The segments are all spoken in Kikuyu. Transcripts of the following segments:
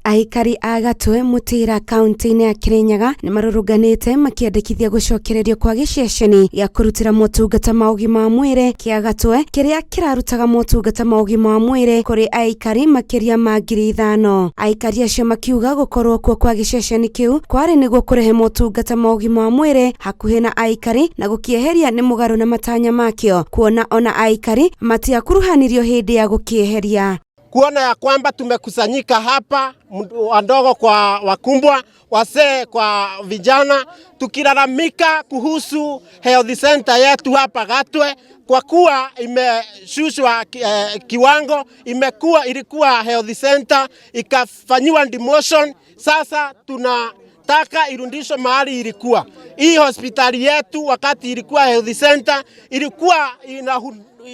Aikari a Gatwe Mũtĩra kaunti-inĩ ya Kĩrĩnyaga nĩ marũrũnganĩte makĩandĩkithia gũcokererio kwa gĩceceni gĩa kũrutĩra motungata ma ũgima wa mwĩrĩ kĩa Gatwe kĩrĩa kĩrarutaga motungata ma ũgima wa mwĩrĩ kũrĩ aikari makĩria ma 5,000. Aikari acio makiuga gũkorwo kuo kwa gĩceceni kĩu kwarĩ nĩguo kũrehe motungata ma ũgima wa mwĩrĩ hakuhĩ na aikari na gũkĩeheria nĩ mũgarũ na matanya makĩo kuona ona aikari matiakuruhanirio hĩndĩ ya gũkĩeheria. Kuona ya kwamba tumekusanyika hapa, wadogo kwa wakumbwa, wazee kwa vijana, tukilalamika kuhusu health center yetu hapa Gatwe, kwa kuwa imeshushwa kiwango, imekuwa ilikuwa health center ikafanyiwa demotion. Sasa tunataka irudishwe mahali ilikuwa. Hii hospitali yetu wakati ilikuwa health center ilikuwa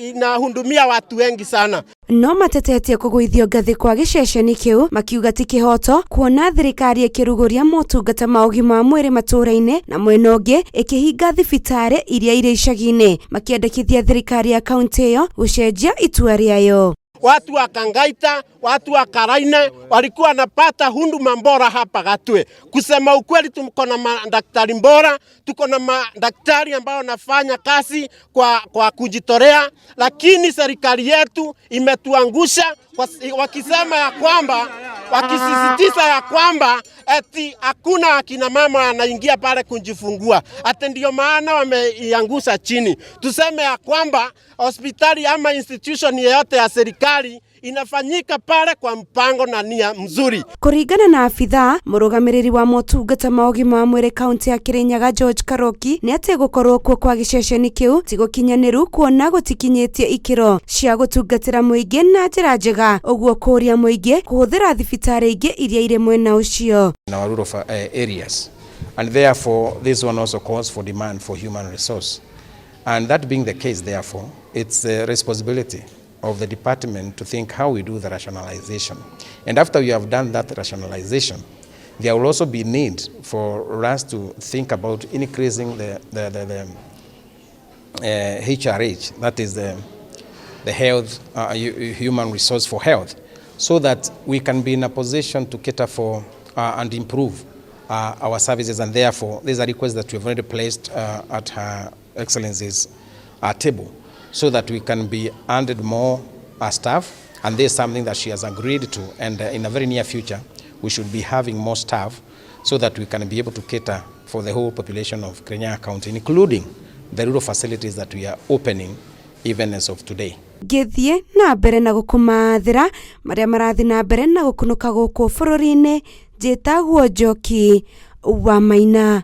inahudumia watu wengi sana. No matetetie kũgũithio ngathĩ kwa gĩceceni kĩu makiuga ti kĩhoto kuona thirikari ĩkĩrugũria motungata ma ũgima wa mwĩrĩ matũũra-inĩ na mwena ũngĩ ĩkĩhinga thibitarĩ iria irĩ icagi-inĩ, makĩendekithia thirikari ya kaunti ĩyo gũcenjia itua rĩayo. Watu wa Kangaita, watu wa Karaine walikuwa wanapata huduma bora hapa Gatwe. Kusema ukweli, tuko na madaktari bora, tuko na madaktari ambao wanafanya kazi kwa kujitolea, lakini serikali yetu imetuangusha wakisema ya kwamba, wakisisitiza ya kwamba eti hakuna akina mama wanaingia pale kujifungua, ati ndio maana wameiangusha chini. Tuseme ya kwamba hospitali ama institution yeyote ya serikali inafanyika pale kwa mpango na nia mzuri. Kũringana na abithaa mũrũgamĩrĩri wa motungata ma ũgima wa mwĩrĩ kaunti ya Kĩrĩnyaga George Karoki nĩ atĩ gũkorwo kuo kwa gĩceceni kĩu ti gũkinyanĩru kuona gũtikinyĩtie ikĩro cia gũtungatĩra mũingĩ na njĩra njega, ũguo kũũria mũingĩ kũhũthĩra thibitarĩ ingĩ iria irĩ mwena ũcio. In our rural areas, and therefore this one also calls for demand for human resource, and that being the case, therefore it's the responsibility of the department to think how we do the rationalization. And after we have done that rationalization, there will also be need for us to think about increasing the HRH, that is the health, human resource for health, so that we can be in a position to cater for and improve our services. And therefore, these are requests that we have already placed at Her Excellency's table, so that we can be handed more staff. And this is something that she has agreed to. And in a very near future, we should be having more staff so that we can be able to cater for the whole population of Kirinyaga County, including the rural facilities that we are opening even as of today. Ngĩthiĩ na mbere na gũkũmathĩra marĩa marathiĩ na mbere na gũkunũka gũkũ bũrũri-inĩ, njĩtagwo Njoki wa Maina.